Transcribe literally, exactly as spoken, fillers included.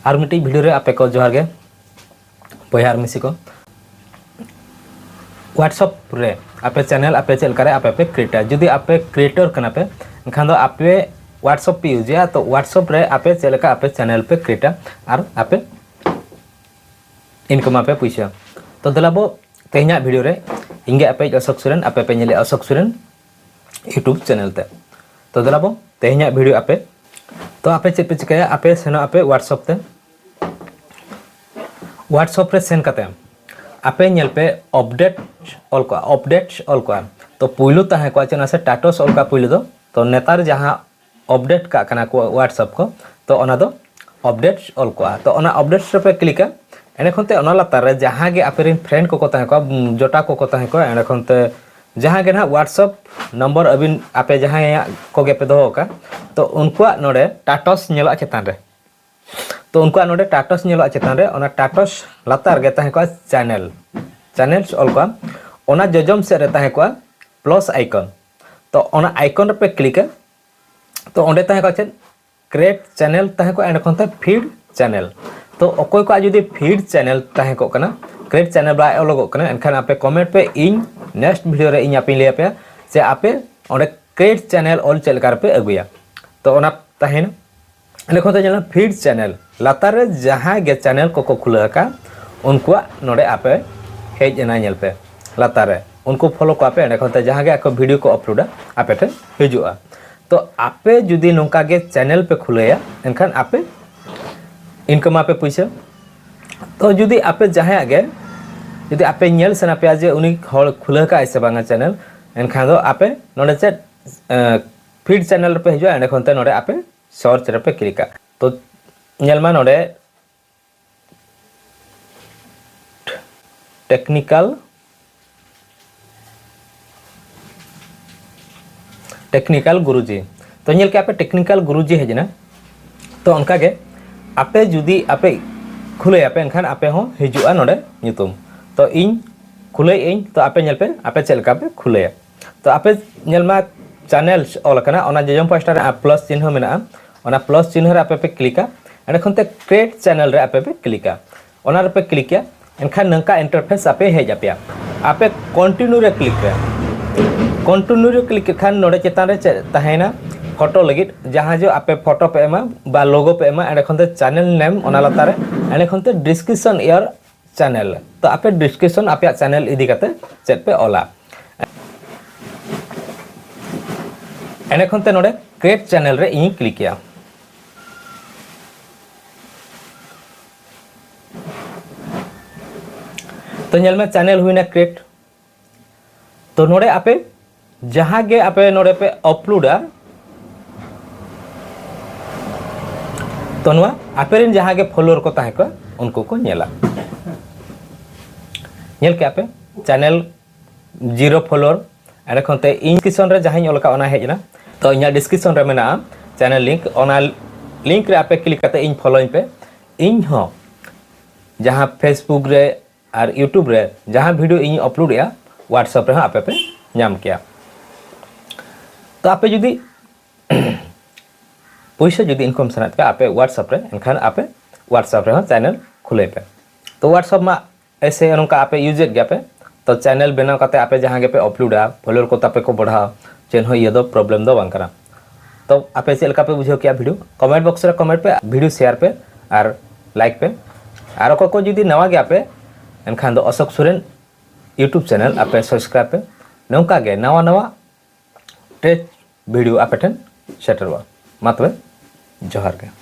ᱟᱨ ᱢᱤᱫᱴᱤᱡ ᱵᱷᱤᱰᱤᱭᱳ ᱨᱮ ᱟᱯᱮ ᱠᱚ ᱡᱚᱦᱟᱨ ᱜᱮ, ᱵᱚᱭᱦᱟ ᱟᱨ ᱢᱤᱥᱤ ᱠᱚ᱾ WhatsApp ᱨᱮ ᱟᱯᱮ ᱪᱮᱱᱮᱞ ᱟᱯᱮ ᱪᱮᱫ ᱞᱮᱠᱟᱨᱮ ᱟᱯᱮ ᱯᱮ ᱠᱨᱤᱭᱮᱴᱟ? ᱡᱩᱫᱤ ᱟᱯᱮ ᱠᱨᱤᱭᱮᱴᱚᱨ ᱠᱟᱱᱟ ᱯᱮ, ᱮᱱᱠᱷᱟᱱ ᱫᱚ ᱟᱯᱮ WhatsApp ᱯᱮ ᱤᱭᱩᱡᱮᱜᱼᱟ᱾ ᱛᱚ WhatsApp ᱨᱮ ᱟᱯᱮ ᱪᱮᱫ ᱞᱮᱠᱟ ᱟᱯᱮ ᱪᱮᱱᱮᱞ ᱯᱮ ᱠᱨᱤᱭᱮᱴᱟ ᱟᱨ ᱟᱯᱮ ᱤᱱᱠᱟᱢ ᱟᱯᱮ ᱯᱩᱭᱥᱟᱹ? ᱛᱚ ᱫᱮᱞᱟ ᱵᱚ ᱛᱮᱦᱮᱧᱟᱜ ᱵᱷᱤᱰᱤᱭᱳ ᱨᱮ ᱤᱧ ᱜᱮ ᱟᱯᱮᱭᱤᱡ ᱚᱥᱳᱠ ᱥᱚᱨᱮᱱ, ᱟᱯᱮ ᱯᱮ ᱧᱮᱞᱮᱜᱼᱟ ᱚᱥᱳᱠ ᱥᱚᱨᱮᱱ YouTube ᱪᱮᱱᱮᱞ ᱛᱮ᱾ ᱛᱚ ᱫᱮᱞᱟ ᱵᱚ ᱛᱮᱦᱮᱧᱟᱜ ᱵᱷᱤᱰᱤᱭᱳ ᱟᱯᱮ, ᱛᱚ ᱟᱯᱮ ᱪᱮᱫ ᱯᱮ ᱪᱤᱠᱟᱹᱭᱟ? ᱟᱯᱮ ᱥᱮᱱᱚᱜ ᱟᱯᱮ WhatsApp ᱛᱮ᱾ WhatsApp ᱨᱮ ᱥᱮᱱ ᱠᱟᱛᱮ ᱟᱯᱮ ᱧᱮᱞ ᱯᱮ ᱟᱯᱰᱮᱴ ᱚᱞ ᱠᱚᱜᱼᱟ, ᱟᱯᱰᱮᱴ ᱚᱞ ᱠᱚᱜᱼᱟ᱾ ᱛᱚ ᱯᱩᱭᱞᱩ ᱛᱟᱦᱮᱸ ᱠᱚᱜᱼᱟ ᱪᱮᱫ ᱚᱱᱟ ᱥᱮ ᱴᱟᱴᱚᱥ ᱚᱞ ᱠᱚᱜᱼᱟ ᱯᱩᱭᱞᱩ ᱫᱚ᱾ ᱛᱚ ᱱᱮᱛᱟᱨ ᱡᱟᱦᱟᱸ ᱟᱯᱰᱮᱴ ᱠᱟᱜ ᱠᱟᱱᱟ ᱠᱚ WhatsApp ᱠᱚ, ᱛᱚ ᱚᱱᱟ ᱫᱚ ᱟᱯᱰᱮᱴ ᱚᱞ ᱠᱚᱜᱼᱟ᱾ ᱛᱚ ᱚᱱᱟ ᱟᱯᱰᱮᱴ ᱨᱮᱯᱮ ᱠᱞᱤᱠᱟ, ᱮᱸᱰᱮ ᱠᱷᱚᱱ ᱛᱮ ᱚᱱᱟ ᱞᱟᱛᱟᱨ ᱨᱮ ᱡᱟᱦᱟᱸ ᱜᱮ ᱟᱯᱮ ᱨᱮᱱ ᱯᱷᱨᱮᱱᱰ ᱠᱚᱠᱚ ᱛᱟᱦᱮᱸ ᱠᱚᱜᱼᱟ, ᱡᱚᱴᱟ ᱠᱚᱠᱚ ᱛᱟᱦᱮᱸ ᱠᱚᱜᱼᱟ, ᱮᱸᱰᱮ ᱠᱷᱚᱱ ᱛᱮ ᱡᱟᱦᱟᱸ ᱜᱮ ᱱᱟᱦᱟᱜ WhatsApp ᱱᱚᱢᱵᱚᱨ ᱟᱹᱵᱤᱱ ᱟᱯᱮ ᱡᱟᱦᱟᱸᱭᱟᱜ ᱠᱚᱜᱮ ᱯᱮ ᱫᱚᱦᱚ ᱟᱠᱟᱫ, ᱛᱚ ᱩᱱᱠᱩᱣᱟᱜ ᱱᱚᱰᱮ ᱴᱟᱴᱚᱥ ᱧᱮᱞᱚᱜᱼᱟ ᱪᱮᱛᱟᱱ ᱨᱮ᱾ ᱛᱚ ᱩᱱᱠᱩᱣᱟᱜ ᱱᱚᱰᱮ ᱴᱟᱴᱚᱥ ᱧᱮᱞᱚᱜᱼᱟ ᱪᱮᱛᱟᱱ ᱨᱮ, ᱚᱱᱟ ᱴᱟᱴᱚᱥ ᱞᱟᱛᱟᱨ ᱨᱮ ᱛᱟᱦᱮᱸ ᱠᱚᱜᱼᱟ ᱪᱮᱱᱮᱞ, ᱪᱮᱱᱮᱞᱥ ᱚᱞ ᱠᱚᱜᱼᱟ᱾ ᱚᱱᱟ ᱡᱚᱡᱚᱢ ᱥᱮᱫ ᱨᱮ ᱛᱟᱦᱮᱸ ᱠᱚᱜᱼᱟ ᱯᱞᱟᱥ ᱟᱭᱠᱚᱱ᱾ ᱛᱚ ᱚᱱᱟ ᱟᱭᱠᱚᱱ ᱨᱮᱯᱮ ᱠᱞᱤᱠᱟ᱾ ᱛᱚ ᱚᱸᱰᱮ ᱛᱟᱦᱮᱸ ᱠᱚᱜᱼᱟ ᱪᱮᱫ? ᱠᱨᱤᱭᱮᱴ ᱪᱮᱱᱮᱞ ᱛᱟᱦᱮᱸ ᱠᱚᱜᱼᱟ, ᱮᱸᱰᱮ ᱠᱷᱚᱱ ᱛᱮ ᱯᱷᱤᱰ ᱪᱮᱱᱮᱞ᱾ ᱛᱚ ᱚᱠᱚᱭ ᱠᱚᱣᱟᱜ ᱡᱩᱫᱤ ᱯᱷᱤᱰ ᱪᱮᱱᱮᱞ ᱛᱟᱦᱮᱸ ᱠᱚᱜ ᱠᱟᱱᱟ, ᱠᱨᱤᱭᱮᱴ ᱪᱮᱱᱮᱞ ᱵᱟᱭ ᱚᱞᱚᱜᱚᱜ ᱠᱟᱱᱟ, ᱮᱱᱠᱷᱟᱱ ᱟᱯᱮ ᱠᱚᱢᱮᱱᱴ ᱯᱮ, ᱤᱧ ᱱᱮᱠᱥᱴ ᱵᱷᱤᱰᱤᱭᱳ ᱨᱮ ᱤᱧ ᱟᱯᱮᱧ ᱞᱟᱹᱭ ᱟᱯᱮᱭᱟ ᱡᱮ ᱟᱯᱮ ᱚᱸᱰᱮ ᱠᱨᱤᱭᱮᱴ ᱪᱮᱱᱮᱞ ᱚᱞ ᱪᱮᱫ ᱞᱮᱠᱟ ᱨᱮᱯᱮ ᱟᱹᱜᱩᱭᱟ᱾ ᱛᱚ ᱚᱱᱟ ᱛᱟᱦᱮᱸᱭᱮᱱᱟ᱾ ᱮᱸᱰᱮ ᱠᱷᱚᱱ ᱛᱮ ᱧᱮᱞᱟ ᱯᱷᱤᱰ ᱪᱮᱱᱮᱞ ᱞᱟᱛᱟᱨ ᱨᱮ ᱡᱟᱦᱟᱸᱭ ᱜᱮ ᱪᱮᱱᱮᱞ ᱠᱚᱠᱚ ᱠᱷᱩᱞᱟᱹᱣ ᱟᱠᱟᱫ, ᱩᱱᱠᱩᱣᱟᱜ ᱱᱚᱰᱮ ᱟᱯᱮ ᱦᱮᱡ ᱮᱱᱟ, ᱧᱮᱞ ᱯᱮ ᱞᱟᱛᱟᱨ ᱨᱮ, ᱩᱱᱠᱩ ᱯᱷᱚᱞᱳ ᱠᱚᱣᱟ ᱯᱮ᱾ ᱮᱸᱰᱮ ᱠᱷᱚᱱ ᱛᱮ ᱡᱟᱦᱟᱸ ᱜᱮ ᱟᱠᱚ ᱵᱷᱤᱰᱤᱭᱳ ᱠᱚ ᱟᱯᱞᱳᱰᱟ, ᱟᱯᱮ ᱴᱷᱮᱱ ᱦᱤᱡᱩᱜᱼᱟ᱾ ᱛᱚ ᱟᱯᱮ ᱡᱩᱫᱤ ᱱᱚᱝᱠᱟ ᱜᱮ ᱪᱮᱱᱮᱞ ᱯᱮ ᱠᱷᱩᱞᱟᱹᱭᱟ, ᱮᱱᱠᱷᱟᱱ ᱟᱯᱮ ᱤᱱᱠᱟᱢ ᱟᱯᱮ ᱯᱩᱭᱥᱟᱹ᱾ ᱛᱚ ᱡᱩᱫᱤ ᱟᱯᱮ ᱡᱟᱦᱟᱸᱭᱟᱜ ᱜᱮ, ᱡᱩᱫᱤ ᱟᱯᱮ ᱧᱮᱞ ᱥᱟᱱᱟ ᱯᱮᱭᱟ ᱡᱮ ᱩᱱᱤ ᱦᱚᱲ ᱠᱷᱩᱞᱟᱹᱣ ᱠᱟᱜᱼᱟᱭ ᱥᱮ ᱵᱟᱝᱟ ᱪᱮᱱᱮᱞ, ᱮᱱᱠᱷᱟᱱ ᱫᱚ ᱟᱯᱮ ᱱᱚᱰᱮ ᱪᱮᱫ, ᱯᱷᱤᱰ ᱪᱮᱱᱮᱞ ᱨᱮᱯᱮ ᱦᱤᱡᱩᱜᱼᱟ, ᱮᱸᱰᱮ ᱠᱷᱚᱱ ᱛᱮ ᱱᱚᱰᱮ ᱟᱯᱮ ᱥᱟᱨᱪ ᱨᱮᱯᱮ ᱠᱞᱤᱠᱟ᱾ ᱛᱚ ᱧᱮᱞ ᱢᱟ ᱱᱚᱰᱮ ᱴᱮᱠᱱᱤᱠᱟᱞ, ᱴᱮᱠᱱᱤᱠᱟᱞ ᱜᱩᱨᱩᱡᱤ᱾ ᱛᱚ ᱧᱮᱞ ᱠᱮᱜᱼᱟ ᱯᱮ ᱴᱮᱠᱱᱤᱠᱟᱞ ᱜᱩᱨᱩᱡᱤ ᱦᱮᱡ ᱮᱱᱟ᱾ ᱛᱚ ᱚᱱᱠᱟ ᱜᱮ ᱟᱯᱮ ᱡᱩᱫᱤ ᱟᱯᱮ ᱠᱷᱩᱞᱟᱹᱭᱟᱯᱮ, ᱮᱱᱠᱷᱟᱱ ᱟᱯᱮ ᱦᱚᱸ ᱦᱤᱡᱩᱜᱼᱟ ᱱᱚᱰᱮ ᱧᱩᱛᱩᱢ᱾ ᱛᱚ ᱤᱧ ᱠᱷᱩᱞᱟᱹᱭᱮᱫ ᱟᱹᱧ, ᱛᱚ ᱟᱯᱮ ᱧᱮᱞ ᱯᱮ ᱟᱯᱮ ᱪᱮᱫ ᱞᱮᱠᱟ ᱯᱮ ᱠᱷᱩᱞᱟᱹᱭᱟ᱾ ᱛᱚ ᱟᱯᱮ ᱧᱮᱞ ᱢᱟ ᱪᱮᱱᱮᱞ ᱚᱞ ᱟᱠᱟᱱᱟ, ᱚᱱᱟ ᱡᱚᱡᱚᱢ ᱯᱟᱥᱴᱟ ᱨᱮ ᱯᱞᱟᱥ ᱪᱤᱱᱦᱟᱹ ᱢᱮᱱᱟᱜᱼᱟ, ᱚᱱᱟ ᱯᱞᱟᱥ ᱪᱤᱱᱦᱟᱹ ᱨᱮ ᱟᱯᱮ ᱯᱮ ᱠᱞᱤᱠᱟ᱾ ᱚᱸᱰᱮ ᱠᱷᱚᱱ ᱛᱮ create channel ᱨᱮ ᱟᱯᱮ ᱯᱮ ᱠᱞᱤᱠᱟ᱾ ᱚᱱᱟ ᱨᱮᱯᱮ ᱠᱞᱤᱠᱟ, ᱮᱱᱠᱷᱟᱱ ᱱᱚᱝᱠᱟ ᱤᱱᱴᱟᱨᱯᱷᱮᱥ ᱟᱯᱮ ᱦᱮᱡ ᱟᱯᱮᱭᱟ᱾ ᱟᱯᱮ ᱠᱚᱱᱴᱤᱱᱤᱭᱩ ᱨᱮ ᱠᱞᱤᱠ ᱨᱮ, ᱠᱚᱱᱴᱤᱱᱤᱭᱩ ᱨᱮ ᱠᱞᱤᱠ ᱞᱮᱠᱷᱟᱱ ᱱᱚᱰᱮ ᱪᱮᱛᱟᱱ ᱨᱮ ᱪᱮᱫ ᱛᱟᱦᱮᱱᱟ? ᱯᱷᱳᱴᱳ ᱞᱟᱹᱜᱤᱫ ᱡᱟᱦᱟᱸ ᱡᱚ ᱟᱯᱮ ᱯᱷᱳᱴᱳ ᱯᱮ ᱮᱢᱟ ᱵᱟ ᱞᱳᱜᱳ ᱯᱮ ᱮᱢᱟ, ᱚᱸᱰᱮ ᱠᱷᱚᱱ ᱛᱮ ᱪᱮᱱᱮᱞ ᱱᱮᱢ, ᱚᱱᱟ ᱞᱟᱛᱟᱨ ᱨᱮ ᱚᱸᱰᱮ ᱠᱷᱚᱱ ᱛᱮ description your channel᱾ ᱛᱚ ᱟᱯᱮ ᱰᱤᱥᱠᱨᱤᱯᱥᱚᱱ ᱟᱯᱮᱭᱟᱜ ᱪᱮᱱᱮᱞ ᱤᱫᱤ ᱠᱟᱛᱮ ᱪᱮᱫ ᱯᱮ ᱚᱞᱟ᱾ ᱮᱸᱰᱮ ᱠᱷᱚᱱ ᱛᱮ ᱱᱚᱰᱮ create channel ᱨᱮ ᱤᱧᱤᱧ ᱠᱞᱤᱠᱮᱜᱼᱟ᱾ ᱛᱚ ᱧᱮᱞ ᱢᱮ, ᱪᱮᱱᱮᱞ ᱦᱩᱭᱱᱟ create᱾ ᱛᱚ ᱱᱚᱰᱮ ᱟᱯᱮ ᱡᱟᱦᱟᱸ ᱜᱮ ᱟᱯᱮ ᱱᱚᱰᱮ ᱯᱮ ᱟᱯᱞᱳᱰᱟ, ᱛᱚ ᱱᱚᱣᱟ ᱟᱯᱮ ᱨᱮᱱ ᱡᱟᱦᱟᱸ ᱜᱮ ᱯᱷᱚᱞᱳᱣᱟᱨ ᱠᱚ ᱛᱟᱦᱮᱸ ᱠᱚᱜᱼᱟ, ᱩᱱᱠᱩ ᱠᱚ ᱧᱮᱞᱟ᱾ ᱧᱮᱞ ᱠᱮᱜᱼᱟ ᱯᱮ, ᱪᱮᱱᱮᱞ ᱡᱤᱨᱳ ᱯᱷᱚᱞᱳᱣᱟᱨ᱾ ᱮᱸᱰᱮ ᱠᱷᱚᱱ ᱛᱮ ᱤᱧ ᱰᱤᱥᱠᱨᱤᱯᱥᱚᱱ ᱨᱮ ᱡᱟᱦᱟᱸᱧ ᱚᱞ ᱟᱠᱟᱫ, ᱚᱱᱟ ᱦᱮᱡ ᱮᱱᱟ᱾ ᱛᱚ ᱤᱧᱟᱹᱜ ᱰᱤᱥᱠᱨᱤᱯᱥᱚᱱ ᱨᱮ ᱢᱮᱱᱟᱜᱼᱟ ᱪᱮᱱᱮᱞ ᱞᱤᱝᱠ, ᱚᱱᱟ ᱞᱤᱝᱠ ᱨᱮ ᱟᱯᱮ ᱠᱞᱤᱠ ᱠᱟᱛᱮ ᱤᱧ ᱯᱷᱚᱞᱳᱧ ᱯᱮ᱾ ᱤᱧ ᱦᱚᱸ ᱡᱟᱦᱟᱸ ᱯᱷᱮᱥᱵᱩᱠ ᱨᱮ ᱟᱨ ᱭᱩᱴᱩᱵᱽ ᱨᱮ ᱡᱟᱦᱟᱸ ᱵᱷᱤᱰᱤᱭᱳ ᱤᱧ ᱟᱯᱞᱳᱰᱮᱜᱼᱟ, ᱣᱟᱴᱥᱮᱯ ᱨᱮᱦᱚᱸ ᱟᱯᱮ ᱯᱮ ᱧᱟᱢ ᱠᱮᱭᱟ᱾ ᱛᱚ ᱟᱯᱮ ᱡᱩᱫᱤ ᱯᱩᱭᱥᱟᱹ ᱡᱩᱫᱤ ᱤᱱᱠᱟᱢ ᱥᱟᱱᱟᱭᱮᱫ ᱯᱮᱭᱟ ᱟᱯᱮ ᱣᱟᱴᱥᱮᱯ ᱨᱮ, ᱮᱱᱠᱷᱟᱱ ᱟᱯᱮ ᱣᱟᱴᱥᱮᱯ ᱨᱮᱦᱚᱸ ᱪᱮᱱᱮᱞ ᱠᱷᱩᱞᱟᱹᱭ ᱯᱮ᱾ ᱛᱚ ᱣᱟᱴᱥᱮᱯ ᱢᱟ ᱮᱥᱮ ᱱᱚᱝᱠᱟ ᱟᱯᱮ ᱤᱭᱩᱡᱮᱫ ᱜᱮᱭᱟ ᱯᱮ, ᱛᱚ ᱪᱮᱱᱮᱞ ᱵᱮᱱᱟᱣ ᱠᱟᱛᱮ ᱟᱯᱮ ᱡᱟᱦᱟᱸ ᱜᱮᱯᱮ ᱟᱯᱞᱳᱰᱟ, ᱯᱷᱚᱞᱳᱣᱟᱨ ᱠᱚ ᱛᱟᱯᱮ ᱠᱚ ᱵᱟᱲᱦᱟᱣ, ᱪᱮᱫ ᱦᱚᱸ ᱤᱭᱟᱹ ᱫᱚ ᱯᱨᱚᱵᱞᱮᱢ ᱫᱚ ᱵᱟᱝ ᱠᱟᱱᱟ᱾ ᱛᱚ ᱟᱯᱮ ᱪᱮᱫ ᱞᱮᱠᱟ ᱯᱮ ᱵᱩᱡᱷᱟᱹᱣ ᱠᱮᱜᱼᱟ ᱵᱷᱤᱰᱤᱭᱳ? ᱠᱚᱢᱮᱱᱴ ᱵᱚᱠᱥ ᱨᱮ ᱠᱚᱢᱮᱱᱴ ᱯᱮ, ᱵᱷᱤᱰᱤᱭᱳ ᱥᱮᱭᱟᱨ ᱯᱮ ᱟᱨ ᱞᱟᱭᱤᱠ ᱯᱮ᱾ ᱟᱨ ᱚᱠᱚᱭ ᱠᱚ ᱡᱩᱫᱤ ᱱᱟᱣᱟ ᱜᱮᱭᱟ ᱯᱮ, ᱮᱱᱠᱷᱟᱱ ᱫᱚ ᱚᱥᱳᱠ ᱥᱚᱨᱮᱱ ᱭᱩᱴᱩᱵᱽ ᱪᱮᱱᱮᱞ ᱟᱯᱮ ᱥᱟᱵᱥᱠᱨᱟᱭᱤᱵᱽ ᱯᱮ᱾ ᱱᱚᱝᱠᱟ ᱜᱮ ᱱᱟᱣᱟ ᱱᱟᱣᱟ ᱴᱮᱠ ᱵᱷᱤᱰᱤᱭᱳ ᱟᱯᱮ ᱴᱷᱮᱱ ᱥᱮᱴᱮᱨᱚᱜᱼᱟ᱾ ᱢᱟ ᱛᱚᱵᱮ, ᱡᱚᱦᱟᱨ ᱜᱮ᱾